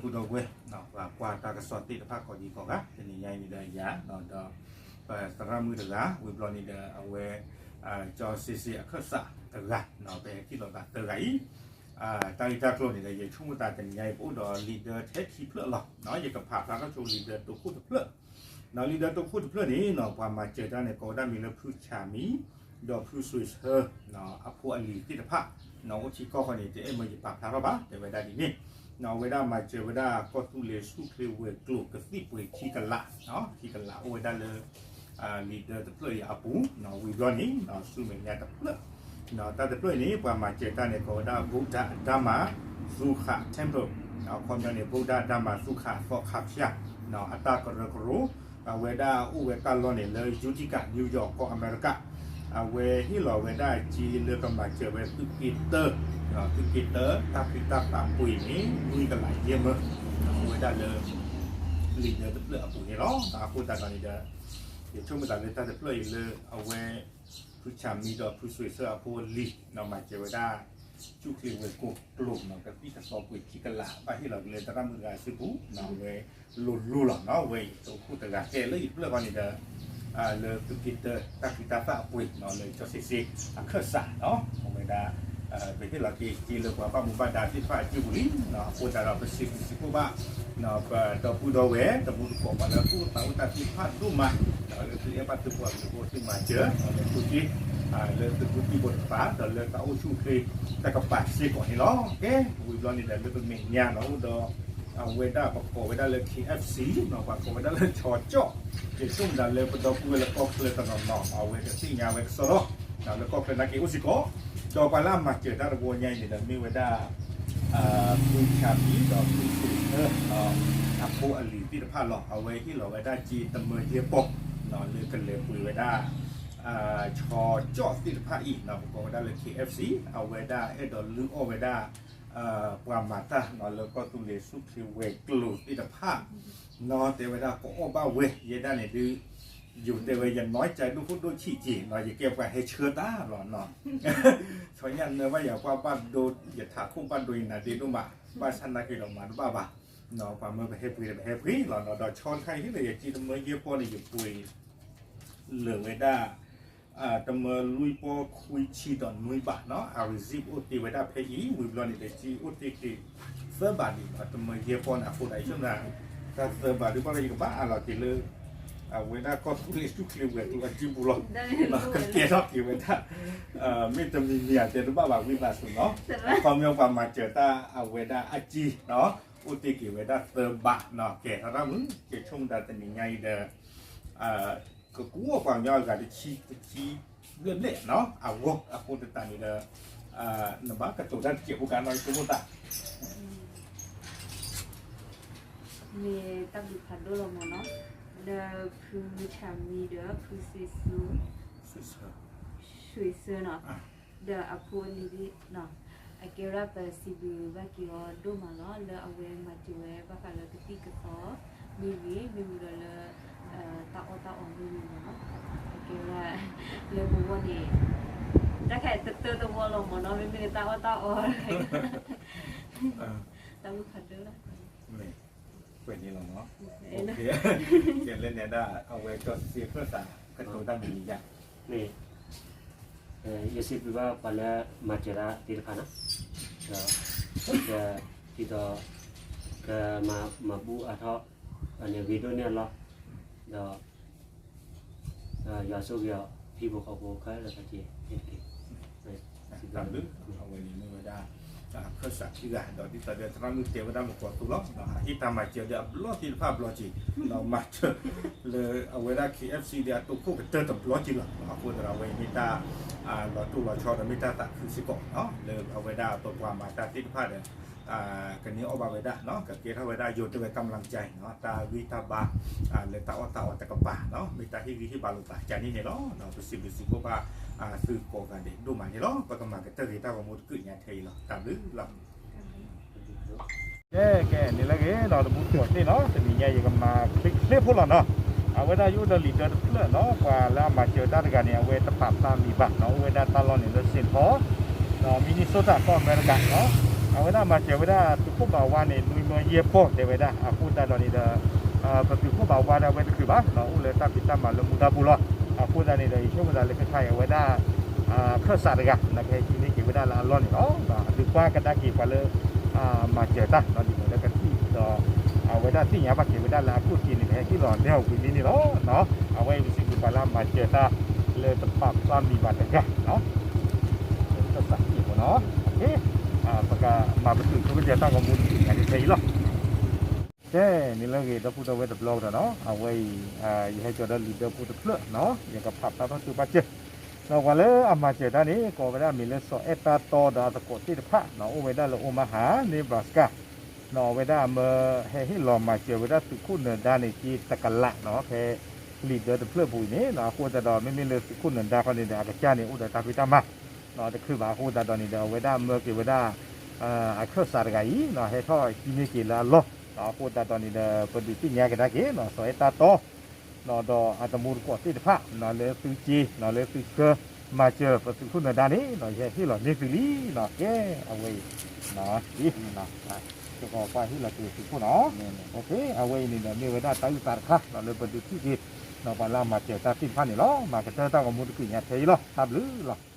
ဒီပုၢ်ဒီဝဲၢ် ပှၤကွၢ်တၢ်ကစီၣ်သ့ၣ်တဖၣ်ကိးဒံကိးဂၤ တနံၤညါအံၤန့ၣ်ဒီးယၤ ဒီး သရၣ်မုၣ်တဂၤ ဝံၤဘျီန့ၣ်ဒီးအဝဲ ကၠီစ့စ့အခၢၣ်စးတဂၤ ပဟဲထံၣ်လိာ်သးသၢဂၤအံၤ တၢ်ဂ့ၢ်တၢ်ကျိၤန့ၣ်ဒီး ယဆိကမိၣ်သးတနံၤညါအံၤ ပအိၣ်ဒီး leader ထဲခံဖျၢၣ်လီၤ. ယကဖးဖျါထီၣ်ဆိ leader တိခိၣ်တဖျၢၣ် leader တိခိၣ်တဖျၢၣ်န့ၣ် ပှၤမၤစၢၤတၢ်န့ၣ် ကိးဝဲဒၣ်မံၤလၢဖုဆၣ်မံ ဒီးဖုစွ့ဆၢ အဖိအလံၤသ့ၣ်တဖၣ် အိၣ်ထံကီၢ်ဃီန့ၣ် တအဲၣ်မၢယပာ်ဖျါထီၣ်ဘၣ် တဲဝဲဒၣ်ဒ်န့ၣ် အဝဲဒၣ်မၤစၢၤဝဲဒၣ်ကီၢ်သူလ့ၤဆူၣ်ချ့ဝဲၤကျိၤကသံၣ်ပှ့ၤခံကလး ခံကလးအိၣ်ဝဲဒၣ်လၢ leader တဖျၢၣ်အံၤအပူၤ ဝံၤဘျီန့ၣ် ဆူမဲာ်ညါတဖျၢၣ် တၢ်တဖျၢၣ်အံၤန့ၣ် ပှၤမၤစၢၤတၢ်န့ၣ် ကိးဝဲဒၣ် ဗုဒ္ဓဓမ္မ သုဃ temple အခီပညီန့ၣ် ဗုဒ္ဓဓမ္မသုဃ သီခါဖၠၣ် အတၢ်ကရၢကရိ အဝဲဒၣ်အိၣ်ဝဲတၢ်လီၢ်န့ၣ်လၢ Utica New York ကီၢ်အမဲရကၤ အဝဲဟ့ၣ်လီၤဝဲဒၣ်စ့လၢကမၤစၢၤဝဲသုးက့တၢ သုးက့တၢ တၢ်ဖံးတၢ်သးပှ့ၤန့ၣ် နွံကလးယဲၢ်မၢ အိၣ်ဝဲဒၣ်လၢ leader တဖျၢၣ်အပူၤန့ၣ်လီၤ. အဃိသတးဒီးန့ၣ်ဒီး ယဆိကမိၣ်သးလၢတၢ်တဖျၢၣ်အံၤလၢအဝဲ ဖုဆၣ်မံဒီးဖုစွ့ဆၢအဖိအလံၤ မၤစၢၤဝဲဒၣ် ဆူၣ်ချ့ဝဲၤကျိၤ ကသံၣ်တသီပှ့ၤခံကလး ဘၣ်ဟ့ၣ်လီၤက့ၤလၢသရၣ်မုၣ်တဂၤစုပူၤ အဝဲလိၤလိၤလီၤနီၤ အဝဲအံၤတအိၣ်ခိၣ်တဂၤ ကဲလၢယတဖျၢၣ်ဃီန့ၣ်ဒီး လၢသုးက့တၢ တၢ်ဖံးတၢ်သးအပှ့ၤ လၢကၠီစ့စ့အခၢၣ်စးနီၤ အဝဲဒၣ် ပဟ့ၣ်လီၤက့ၤစ့လၢပှၤဘၣ်မူဘၣ်ဒါသ့ၣ်တဖၣ်အစုပူၤလံ အဃိသတးဒီးပစံးဘျုးစံးဖှိၣ်ဘၣ် ပဒီပုၢ်ဒီဝဲၢ် တမူတကိးပှၤလၢအသူၣ်အိၣ်သးအိၣ်တၢ်သ့ၣ်တဖၣ်ဒိၣ်မး လၢသုအဲၣ်ဘၣ်သုပှၤကလုာ်ဖိသုမၤစၢၤ လၢသုက့ လၢသုးဖိသံၣ်ဖိတကပၤ ဒီးလၢတၢ်အိၣ်ဆူၣ်အိၣ်ချ့တကပၤစ့ၢ်ကီးန့ၣ်လီၤ. ကဲ ဝံၤဘျီန့ၣ်ဒီးလၢပမဲာ်ညါနီၤ အိၣ်ဒီး အဝဲဒၣ်ပကိးဝဲဒၣ်လၢ KFC နီၤ ပှၤကိးဝဲဒၣ်လၢဆီကၠီၣ် ယဆိကမိၣ်ဒၣ်လၢပဒီပုၢ်ဝဲၢ်လၢကီၢ်ချၢတနီၤနီၤ အဝဲကသ့ၣ်ညါဝဲကစီဒီ လၢကီၢ်ချၢနာ်က့အိၣ်စ့ၢ်ကီး ဒီးပှၤလၢအမၤစၢၤတၢ်တဘိညါအံၤန့ၣ်ဒီးမ့ၢ်ဝဲဒၣ် ဖုဆၣ်မံဒီး ဖုစ့ဆၢ အဖိအလံၤသ့ၣ်တဖၣ်လီၤ. အဝဲဟ့ၣ်လီၤဝဲဒၣ်စ့တမၢယဲၢ်ပီၢ် လၢကလဲၤပှ့ၤဝဲဒၣ် ဆီကၠီၣ်သ့ၣ်တဖၣ်အံၤ ပကိးဝဲဒၣ်လၢ KFC အဝဲဒၣ်အဲၣ်ဒိးလုၢ်အီၣ်ဝဲဒၣ် ပှၤမၤတၢ်လၢကီၢ်သူလ့ၤဆူၣ်ချ့ဝဲၤကျိၤသ့ၣ်တဖၣ် နီၤ တဲဝဲဒၣ်ကအီၣ်ဘၣ်ဝဲ ယဲဒၣ်န့ၣ်ဒုး ယိၤတဲဝဲယနီၢ်ကၠဲဒိၣ်ခိၣ်ဒိၣ်ဆံးက့ၤနီၤ ယကဲပှၤဟဲဆှၢတၢ်လီၤနီၤ ဆီညၣ်နၢဘၣ်ယၤကွၢ်ဘၣ်ဒိ ယထးခိၣ်ဘၣ်ဒိယနၤဒ့ဒိၣ်မး ဘၣ်ဆၣ်နာ်က့ဒီးမၤတဘၣ်ဘၣ် ပှၤမၢပဟဲပှ့ၤဒီးပဟဲပှ့ၤလီၤနီၤ ဒီးဆီတခါအံၤဟ့ၣ်လၢယစ့တမၢယဲၢ်ပီၢ်န့ၣ် ယပှ့ၤ လၢာ်ဝဲဒၣ် တမၢလွံၢ်ပီၢ်ခွံဆံဒီးနွံဘးနီၤ အ receipt အိၣ်တ့ၢ်ဝဲဒၣ်ဖဲအံၤ ဝံၤဘျီန့ၣ်ဒီးစ့အိၣ်တ့ၢ်က့ၤ သၢဘးဒံးနီၤ တမၢယဲၢ်ပီၢ်န့ၣ် အဃိသတး ယဆိကမိၣ် တၢ်သၢဘးဒုးဘၣ်လၢယကဘၣ်အးလီၤက့ၤလၢ အဝဲဒၣ်ကီၢ်သူလ့ၤဆူၣ်ချ့ဝဲၤကျိၤအစုပူၤလီၤ ကကဲထီၣ်က့ၤဝဲဒၣ် မ့ၢ်တမံၤမံၤအတဲတဘၣ်ဘၣ်ဝံသးစူၤနီၤ ခီပညီပှၤမၤစၢၤတၢ်အဝဲဒၣ်အစ့နီၤ အိၣ်တ့ၢ်က့ၤဝဲဒၣ်သၢဘးနီၤ ကဲထီၣ်တၢ်မုာ် ယဆိကမိၣ်တၢ်တနံၤညါအံၤဒီး ကကူအီၣ်ပှၤကညီအဂၤတဆံ တဆံဘျဲၣ်ဘျဲၣ်နီၤ အဂီၢ်အဃိသတးန့ၣ်ဒီး နဘၣ်ကတိၤတၢ်တစဲးဖိကါနီၤ ယဆိကမိၣ်တၢ် မ့ၢ်တၢ်ဘျုးဖးဒိၣ်လီၤမးနီၤ လၢဖုဆၣ်မံဒီးဖုစ့ဆၢ စ့ဆၢနီၤ ဒီးအဖိအလံၤနီၤ အကဲဝဲဒၣ်ပစံးဘျုးဘၣ်က့ၤအီၤဒိၣ်မးလီၤ လၢအဝဲမၤစၢၤဝဲဘၣ်ဃးလၢကသံၣ်ကသီ မ့ၢ်ဂ့ၤ မ့ၢ်ဝံၤဒီးလၢ တၢ်အီၣ်တၢ်အီမ့ၢ်ဂ့ၤမးနီၤ အကဲဝဲဒၣ် လၢပဂီၢ်န့ၣ် တၢ်ခဲတၢၢ်တဝီလီၤမးနီၤ မ့မ့ၢ်လၢတၢ်အီၣ်တၢ်အီ တၢ်မုၢ်ဖးဒိၣ်လီၤ ကွဲးန့ၣ်လီၤမး ကဲလၢန့ၣ်ဒၣ် အဝဲကၠီစ့ဆၢသး ကတိၤတၢ်မံၤမံၤယါ မ့ၢ် ယစံးဘျုးဘၣ်ပှၤလၢမၤစၢၤတၢ်သ့ၣ်တဖၣ်နီၤ ဒီး ဒ်သိး ကမၤဘူၣ်အါထီၣ် အန့ၣ်ဂ့ၤဒိၣ်န့ၢ်အလီၢ် ဒီး ယွၤဆိၣ်ဂ့ၤအီၤ ဟံၣ်ဖိဃီဖိခဲလၢာ်ခဲဆ့ တၢ်ဘျုး အဝဲန့ၣ်မ့ၢ်ဝဲဒၣ် ခၢၣ်စးခံဂၤ ဒီးဒ်သိးဒီးသရၣ်မုၣ်တဲဝဲဒၣ်မ့ၢ်ကီးသိလီၤ ဟ့ၣ်တၢ်မၤစၢၤဒီးအဘျီသ့ၣ်တဖၣ်အဘျီက့ၤ ဒီးမၤစၢၤ လၢအဝဲဒၣ် KFC ဒီးအတိာ်ခိၣ်ကတၢၢ်တဘျီက့ၤလီၤ အဃိသတးဒီးအဝဲအံၤမ့ၢ်တၢ် လီၤတိၢ်လီၤဆီဒီးမ့ၢ်တၢ်သးခုစ့ၢ်ကီး လၢအဝဲဒၣ်ပပှၤမၤတၢ်သ့ၣ်တဖၣ်ဒီး ကန့ၢ်အီၣ်ဘၣ်ဝဲဒၣ် ကကဲထီၣ်ဝဲဒၣ်ယိၤတဲဝဲ กำลังใจ တၢ်ဂံၢ်တၢ်ဘါ လၢတၢ်အီၣ်တၢ်အီတကပၤ မ့ၢ်တၢ်ဟ့ၣ်ဂံၢ်ဟ့ၣ်ဘါလိာ်သးကန့ၣ်န့ၣ်လီၤ ပစံးဘျုးစံးဖှိၣ်ဘၣ် သုကိးဂၤဒဲးဒိၣ်မးန့ၣ်လီၤ ပကမၤကတၢၢ်ဂ့ၤတၢ်ဂီၤမူတကုၢ်ညါထဲအံၤလီၤ တၢ်ဘျုးလီၤ ကဲ ကဲ န့ၣ်လၢဂ့ၤနီၤ တမူတကိးသ့ၣ်နီၤ တနံၤညါယကမၤချ့ချ့ဖိလီၤနီၤ အဝဲဒၣ်ယအိၣ်ဒီးလံာ်ဒၢတဖျၢၣ်နီၤ ပှၤလၢအမၤစၢၤတၢ်တဂၤန့ၣ် အဝဲတပာ်ဖျါမံၤဘၣ်နီၤ အိၣ်ဝဲဒၣ်တၢ်လီၢ်န့ၣ်လၢ Saint Paul နီၤ Minnesota ကီၢ်အမဲရကၤနီၤ အဝဲဒၣ်မၤစၢၤဝဲဒၣ်သုးခိၣ်ဘးဝါန့ၣ် နွံမၢယဲၢ်ပီၢ်တဲဝဲဒၣ် အဃိသတးဒီးန့ၣ်ဒီး ပသုးခိၣ်ဘးဝါဒၣ်ဝဲတချုးဘၣ် အိၣ်လၢတၢ်ဖံးတၢ်မၤလၢမူဒါပူၤလီၤ. အဃိသတးန့ၣ်ဒီး ယဆိကမိၣ်သးလၢခဲခါအံၤ အဝဲဒၣ် ခၢၣ်စးတဂၤ ကဟဲဟံးန့ၢ်က့ၤဝဲဒၣ်လၢအလီၢ်န့ၣ်လီၤ. အဒုးကွၢ်ကဒါက့ၤပှၤလၢ မၤစၢၤတၢ် ဒ်သိးလၢကထံၣ်ဒီး အဝဲဒၣ်သ့ၣ်ညါဘၣ်က့ၤဝဲဒၣ်လၢအခိၣ်က့ၤန့ၣ် ကဟဲဟ့ၣ်လီၤန့ၢ်အီၤဝံၤလံန့ၣ်လီၤ. အဝဲအံၤပစံးဘျုးပှၤလၢအမၤစၢၤတၢ်လၢတပာ်ဖျါမံၤဘၣ်တဂၤ ခၢၣ်စးဟံၣ်အဃိနီၤ ပကမၤပတုာ်ဆိကတၢၢ်တၢ်ဂီၤမူတက့ၢ်ညါန့ၣ်ဖဲအံၤလီၤ. ကဲ န့ၣ်လၢအဂ့ၢ် ဒီပုၢ်ဒီဝဲၢ်တဘျီကဒီးနီၤ အဝဲအံၤ ယဟဲကၠီၤဒီးလံာ်ဒၢဖိတဖျၢၣ်နီၤ ယကဖးဖျါထီၣ်ကၠိဘၣ်စၢၤ ဒီးပှၤလၢအမၤစၢၤတၢ်န့ၣ် ကိးဝဲဒၣ်မံၤလၢစီၤအဲၣ်တၢ်တီဒီးအသကိးသ့ၣ်တဖၣ်နီၤ အိၣ်ဝဲဒၣ်လၢ Omaha Nebraska နီၤ အဝဲဒၣ်အမၢဟဲဟ့ၣ်လီၤမၤစၢၤဝဲဒၣ်သုးခိၣ်နၢၤဒါန့ၣ် က့တကလးနီၤ ဖဲလံာ်ဒၢတဖျၢၣ်ပူၤအံၤန့ၣ် အဃိသတးဒီး မ့မ့ၢ်လၢသုးခိၣ်နၢၤဒါခီန့ၣ်ဒီး အကစၢ်န့ၣ် အိၣ်ဒီးတၢ်ဖံးတၢ်မၤ တချုးဘၣ်အဃိသတးဒီးန့ၣ်ဒီး အဝဲဒၣ်မၢက့ၤဝဲဒၣ် အခၢၣ်စးတဂၤအံၤ ဟဲထီၣ်ဟံးန့ၢ်က့ၤလၢအလီၢ် အဃိသတးဒီးန့ၣ်ဒီး ပဒုးသ့ၣ်ညါကဒါက့ၤ စီၤအဲၣ်တၢ်တီ ဒီးအတမူတကိးသ့ၣ်တဖၣ် လၢသုစ့ လၢသုဆှၢ မၤစၢၤပသုးခိၣ်နၢၤဒါန့ၣ် ယဟဲဟ့ၣ်လီၤန့ၢ်သုလံနီၤ ကဲ အဝဲအံၤ ကကွၢ်ဟ့ၣ်လီၤက့ၤသုးခိၣ်နီၤ အဝဲအံၤန့ၣ်ဒီး မ့ၢ်ဝဲဒၣ်တၢ်အုၣ်သးတခါ လၢပဒုးထံၣ်က့ၤ ပှၤလၢအမၤစၢၤတၢ်သ့ၣ်တဖၣ်န့ၣ်လီၤ. မၤကတၢၢ်တၢ်ဂီၤမူတက့ၢ်ညါထဲအံၤလီၤ. တၢ်ဘျုးလီၤ.